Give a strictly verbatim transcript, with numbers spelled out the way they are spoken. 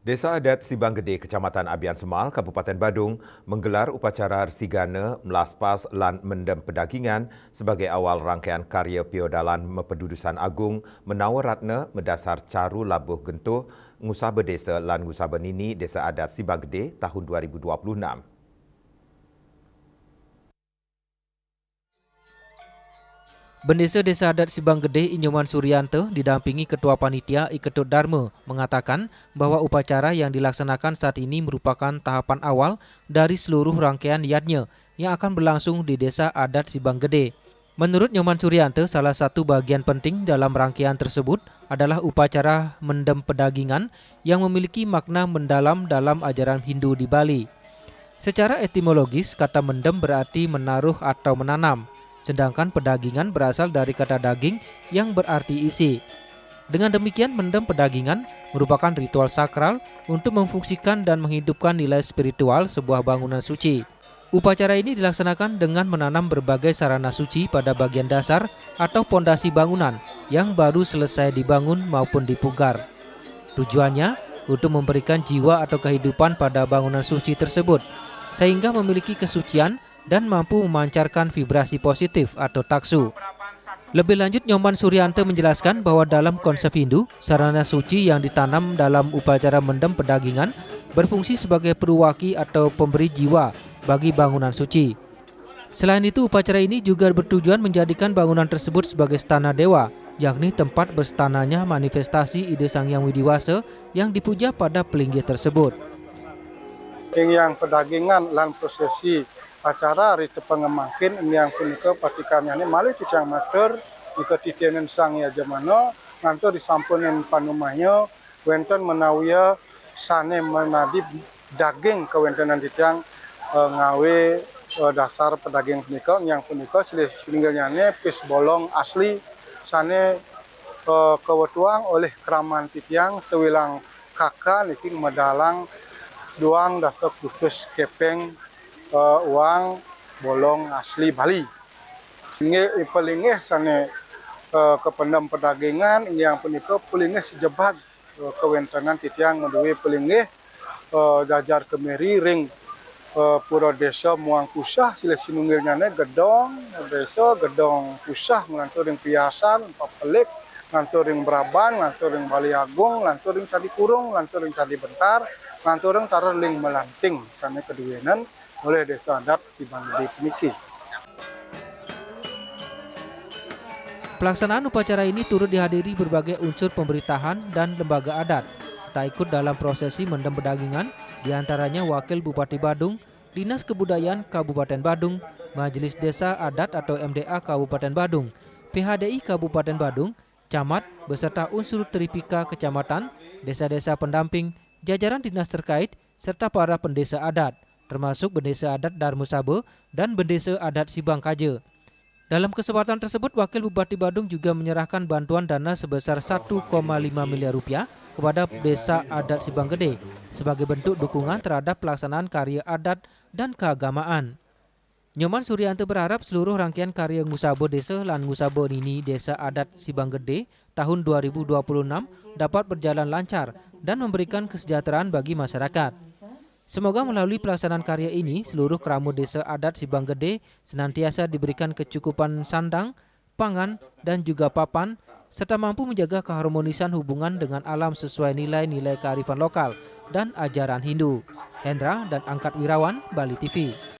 Desa Adat Sibang Gede, Kecamatan Abian Semal, Kabupaten Badung, menggelar upacara Rsigana, Melaspas, lan Mendem Pedagingan sebagai awal rangkaian karya piodalan Mapedudusan Agung Menawa Ratna medasar Caru Labuh Gentuh, Ngusaba Desa lan Ngusaba Nini Desa Adat Sibang Gede tahun dua ribu dua puluh enam. Bendesa Desa Adat Sibang Gede, I Nyoman Suryanto, didampingi Ketua Panitia, I Ketut Darma, mengatakan bahwa upacara yang dilaksanakan saat ini merupakan tahapan awal dari seluruh rangkaian yadnya yang akan berlangsung di Desa Adat Sibang Gede. Menurut Nyoman Suryanto, salah satu bagian penting dalam rangkaian tersebut adalah upacara mendem pedagingan yang memiliki makna mendalam dalam ajaran Hindu di Bali. Secara etimologis, kata mendem berarti menaruh atau menanam, sedangkan pedagingan berasal dari kata daging yang berarti isi. Dengan demikian, mendem pedagingan merupakan ritual sakral untuk memfungsikan dan menghidupkan nilai spiritual sebuah bangunan suci. Upacara ini dilaksanakan dengan menanam berbagai sarana suci pada bagian dasar atau pondasi bangunan yang baru selesai dibangun maupun dipugar. Tujuannya untuk memberikan jiwa atau kehidupan pada bangunan suci tersebut, sehingga memiliki kesucian dan mampu memancarkan vibrasi positif atau taksu. Lebih lanjut, Nyoman Suryanto menjelaskan bahwa dalam konsep Hindu, sarana suci yang ditanam dalam upacara mendem pedagingan berfungsi sebagai peruwaki atau pemberi jiwa bagi bangunan suci. Selain itu, upacara ini juga bertujuan menjadikan bangunan tersebut sebagai stana dewa, yakni tempat berstananya manifestasi ide Sang Hyang Widi Wasa yang dipuja pada pelinggih tersebut. Ing yang pedagingan lan prosesi acara rita pangemangkin, ing yang punika patikannyané malih titiang matur, nika titienen Sang Yajamana, ngantos disampunin panumaya, wénten menawia sané menadi daging kawéntenan titiang, eh, ngawé, eh, dasar pedaging punika, ing yang punika silih sinunggilnyané pis bolong asli sané, eh, kawetuang olih kraman titiang sawilang kaka niki medalang duang dasa kutus kepeng, eh, uang bolong asli Bali. Inggih, palinggih sané, eh, kapendem pedagingan, inggih punika palinggih sajebag, eh, kawéntenan titiang madué palinggih, eh, jajar kemiri ring, eh, pura désa Muang Kusah, silih sinunggilnyané gedong désa, gedong kusah nglantur ring piasan, papelik, nglantur ring Braban, nglantur ring Bali Agung, nglantur ring Candi Kurung, nglantur ring Candi Bentar, nglantur ring Tareling Melanting, sané kaduénan olih Désa Adat Sibang Gede puniki. Pelaksanaan upacara ini turut dihadiri berbagai unsur pemerintahan dan lembaga adat, serta ikut dalam prosesi mendem pedagingan, diantaranya Wakil Bupati Badung, Dinas Kebudayaan Kabupaten Badung, Majelis Desa Adat atau M D A Kabupaten Badung, P H D I Kabupaten Badung, camat, beserta unsur Tripika Kecamatan, desa-desa pendamping, jajaran dinas terkait, serta para pendesa adat, termasuk Bendesa Adat Darmasaba dan Bendesa Adat Sibang Kaja. Dalam kesempatan tersebut, Wakil Bupati Badung juga menyerahkan bantuan dana sebesar satu koma lima miliar rupiah kepada Desa Adat Sibang Gede sebagai bentuk dukungan terhadap pelaksanaan karya adat dan keagamaan. Nyoman Suryanto berharap seluruh rangkaian karya Ngusaba Desa lan Ngusaba Nini Desa Adat Sibang Gede tahun dua ribu dua puluh enam dapat berjalan lancar dan memberikan kesejahteraan bagi masyarakat. Semoga melalui pelaksanaan karya ini, seluruh krama Desa Adat Sibang Gede senantiasa diberikan kecukupan sandang, pangan, dan juga papan, serta mampu menjaga keharmonisan hubungan dengan alam sesuai nilai-nilai kearifan lokal dan ajaran Hindu. Hendra dan Angkat Wirawan, Bali T V.